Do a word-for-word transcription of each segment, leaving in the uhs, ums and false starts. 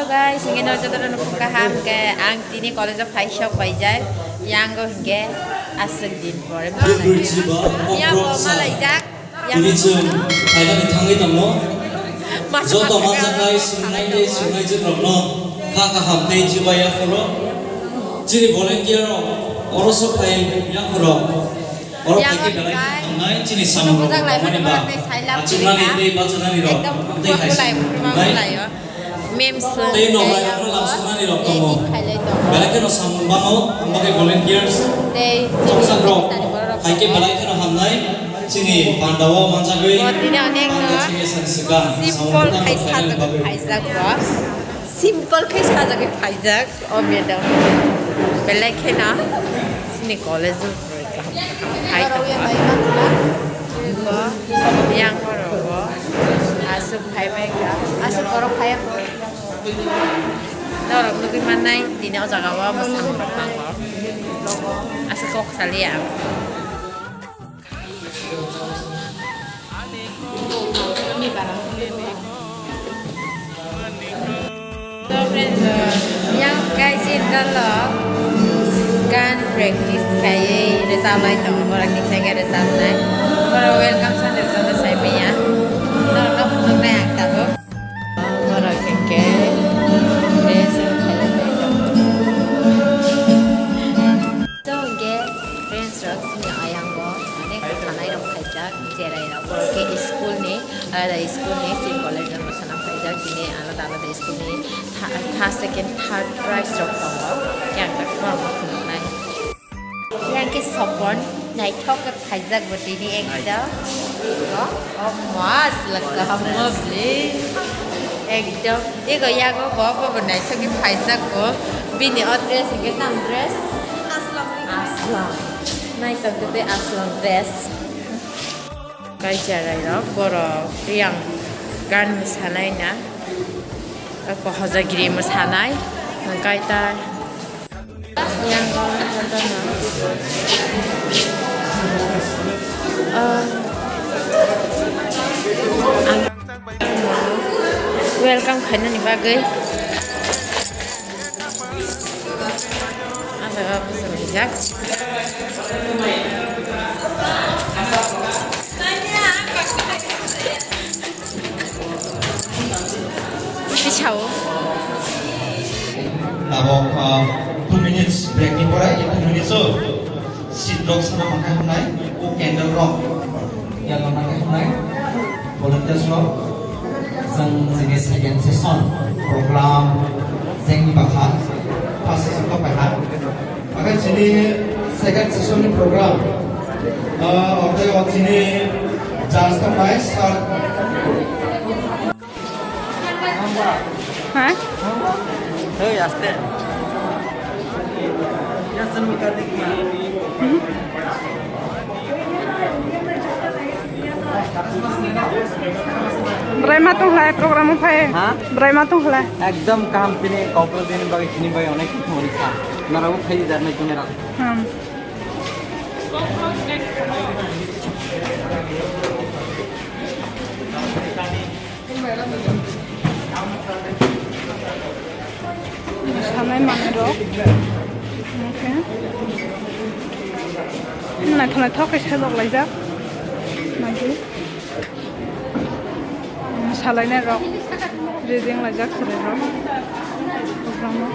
Guys, hingke no joto no phung kaham ke ang tini college o phai sok bai jai. Yang go hingke aswk din pore ma lai. Yang bo ma lai jak. Tini chwng phainani thangwi tongo. Joto manjaknai, swngnaini, swngnaijwkrokno kha kaham tei chubaui yapharo. Chini volunteer rok oro sok phai yapharo. Oro phaikhe belai khe hamnai, chini samung rok tongmani ba achuknani tei bachanani rok tei hai samung rok tongnai. Tei nokhlairokno lamsoknani rok tongo. Belai kheno samung bano, ang bagwi volunteers chongsakrok hai khe belai kheno hamnai. Chini pandao manjagwi chini sani swkang samung bano khlainani bagwi. Simple khai sajagwi phaijak o madam. Belai kheno chini college o borok kaham kaham khai tongo. Yang oro bo aswk phai bai kha, aswk borok phai. Norok nugwi mannai, tini o jaga o mwsamung rok tongo. Aswk kok saliya ang. So friends, uh, yang guys, ini adalah gan practice kaiye, result lai tong, orang ni saya result lai. Orang welcome sana result saya punya. Norok nugwi mannai ang tabuk. Borok hwnkhe dance rok khailaibai tongo. Chwng hwnkhe friends rok chini ayango onek mwsanairok khaijak, cherairok. Borok khe school ni, alada school ni, chini college o mwsana khaijak, chini alada alada school ni tha-, first, second, third prize rok tongo. Khe ang tak phano phunuknai. Yang ke sopon naithok khe phaijak bo tini ekdom. Ego, oh, mas, laka hamma bli. Ekdom. Ego yago bo, bo, bo naithok khe phaijak bo. Bini o dress hwnkhe tam dress? Aslam. Naithok khe tei aslam dress. Kaisa rairok borok yang gan mwsanai na. Eko hojagiri mwsanai. Kaitai. Yang kau jotono, ah, ang welcome khainani bagwi. Ang bai baba swrwngjak. Tisao. Tabok, ah, two minutes break ni pore, two minutes o seat rok sana mankha hwnai, o candle rok ya mankha hwnai, volunteers rok. Jang jini second session program jengni bakha, first session to paha. Agar jini second session ni program, ah, otai o jini judge to nai sir. Ha? Hey, aste. Bwrai ma tong khlai program o phai. Ha? Bwrai ma tong khlai. Ekdom kaham tini, kokro tini bagwi, tini bagwi onek kisa mori kha. Nara bo khai dar nai tini rak. Hmm. Sanai manwi rok. Okay. Naithok naithok khe sajok laijak. Naidi. Salainai rok. Reading laijak chwrai rok. Program o.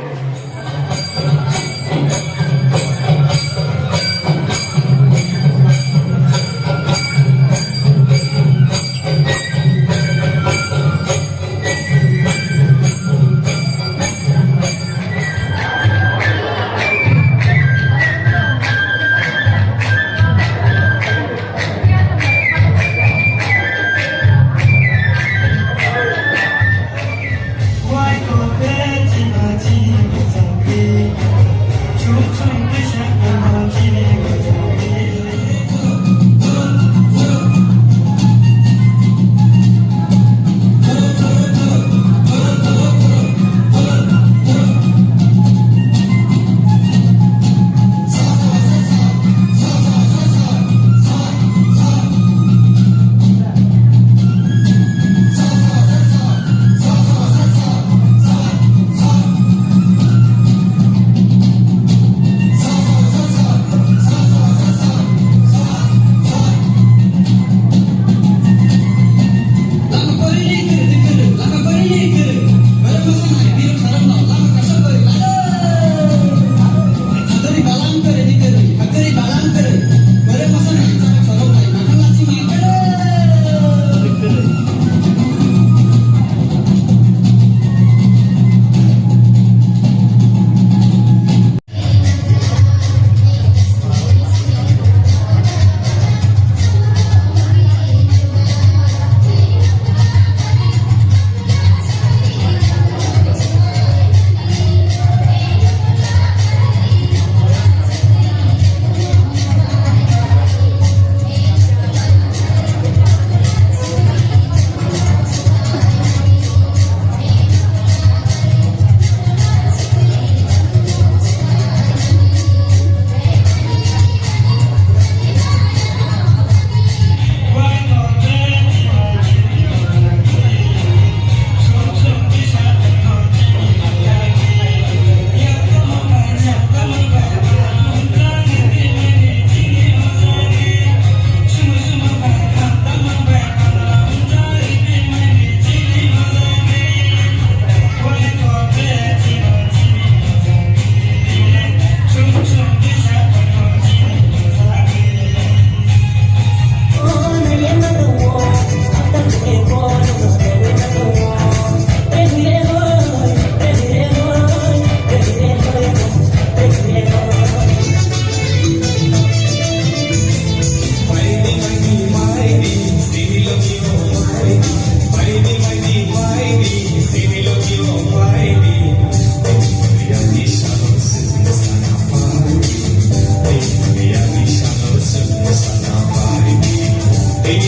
Hello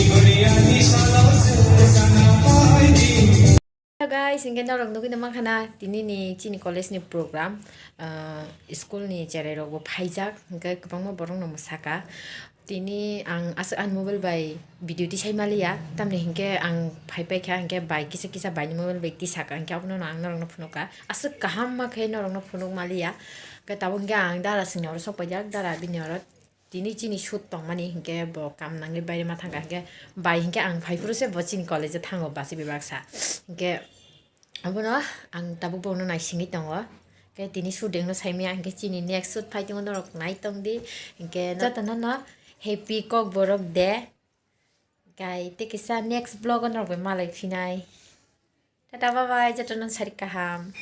guys, hingke norok nugui na mankha na tini ni chini college ni program, ah, school ni cherai rok bo phaijak, hingke kwbangma borok no mwsaka. Tini ang aswk ani mobile bai video tisai maliya, tamni hingke ang phai paikha, hingke bai kisa kisa bai ni mobile bai tisaka, hingke abono ang norok no phunukha. Aswk kaham ma khe norok no phunuk maliya, hingke tabuk hingke ang dara singni oro sok paijak, dara bini oro tini chini shoot tongmani hingke bo kam nangwi baire ma thangkha, hingke bai hingke ang phai phuru se bo chini college o thango basi bebak sa. Hingke abono ang tabuk bono naisingwi tongo. Hingke tini shoot dengno saimaya, hingke chini next shoot phai tongo, norok nai tongdi. Hingke jotono no happy Kokborok day. Hingke tei kisa next vlog o norok bai malai phinai. Tata bye bye, jotono sarik kaham.